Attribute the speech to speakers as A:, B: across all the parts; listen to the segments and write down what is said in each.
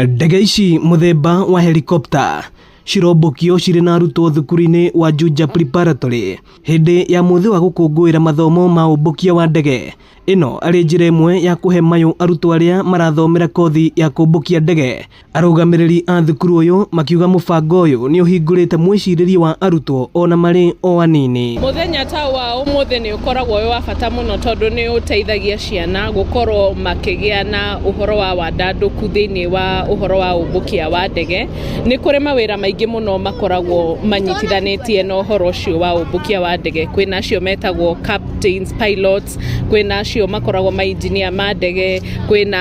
A: Ndege ici mũthemba wa helicopter cirombũkio cirĩ na arutwo thukuru-inĩ wa Juja Preparatory hĩndĩ ya mũthĩ wa gũkũngũĩra mathomo ma ũmbũkia wa ndege. Ĩno arĩ njĩra ĩmwe ya kũhe mayũ arutwo arĩa marathomera kothi ya kũmbũkia ndege. Arũgamĩrĩri a thukuru ũyũ makiuga mũbango ũyũ nĩ ũhingũrĩte mwĩcirĩrie wa arutwo ona marĩ o anini.
B: Mũthenya ta wa ũmũthĩ nĩ ũkoragwo wĩ wa bata mũno tondũ nĩ ũteithagia ciana gũkorwo makĩgĩa na ũhoro wa wandandũku thĩinĩ wa ũhoro wa ũmbũkia wa ndege. Nĩ kũrĩ mawĩra maingĩ mũno makoragwo manyitithanĩtie na ũhoro ũcio wa ũmbũkia wa ndege. Kwĩna acio metagwo captains, pilots, kwĩna acio makoragwo ma engineer ma ndege, kwĩna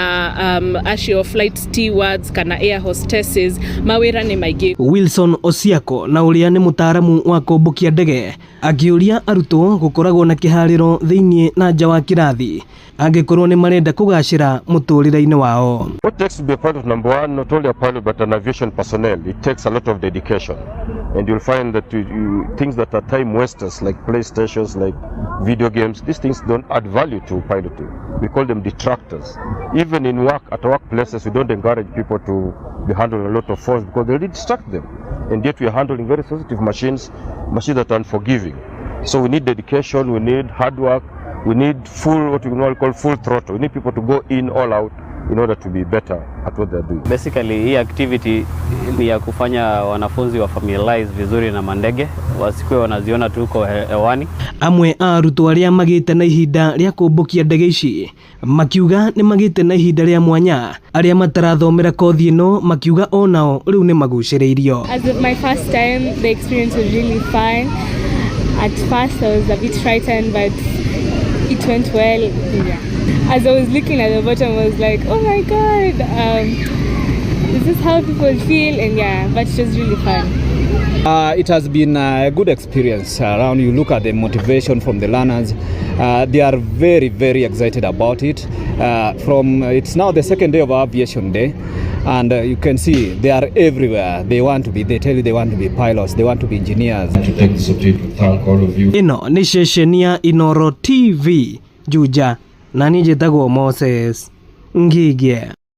B: acio flight stewards kana air hostesses. Mawĩra nĩ maingĩ.
A: Wilson Osiako na ũrĩa nĩ mũtaaramu wa kũmbũkia ndege akĩũria arutwo gũkoragwo na kĩharĩro thĩinĩ na nja wa kĩrathi angĩkorwo nĩ marenda kũgacĩra mũtũrĩre-inĩ wao.
C: What takes to be a pilot, number one, not only a pilot but an aviation personnel, it takes a lot of dedication. And you'll find that things that are time wasters like PlayStations, like video games, these things don't add value to piloting. We call them detractors. Even in work, at workplaces, we don't encourage people to be handling a lot of phones because they distract them. And yet we are handling very sensitive machines, machines that are unforgiving. So we need dedication, we need hard work, we need full, what we normally call full throttle. We need people to go in all out in order to be better at what they're doing.
D: Basically, hii activity ni ya kufanya wanafunzi wa familiarize vizuri na mandege, wasikuwe wanaziona tu huko hewani.
A: Amwe a arutwo arĩa magĩte na ihinda rĩa kũmbũkia ndege ici makiuga nĩ magĩte na ihinda rĩa mwanya. Arĩa matarathomera kothi ĩno makiuga onao rĩu nĩ magucĩrĩirio.
E: As my first time, the experience was really fun. At first, I was a bit frightened, but it went well. Yeah. As I was looking at the bottom, I was like, "Oh my God, is this how people feel?" And yeah, but it was really fun.
F: It has been a good experience around. You look at the motivation from the learners; they are very, very excited about it. From it's now the second day of our aviation day, and you can see they are everywhere. They want to be. They tell you they want to be pilots. They want to be engineers.
C: To take this opportunity to thank all of you.
A: Ĩno nĩ ceceni ya Inoro TV Juja, na niĩ njĩtagwo Moses Ngigie.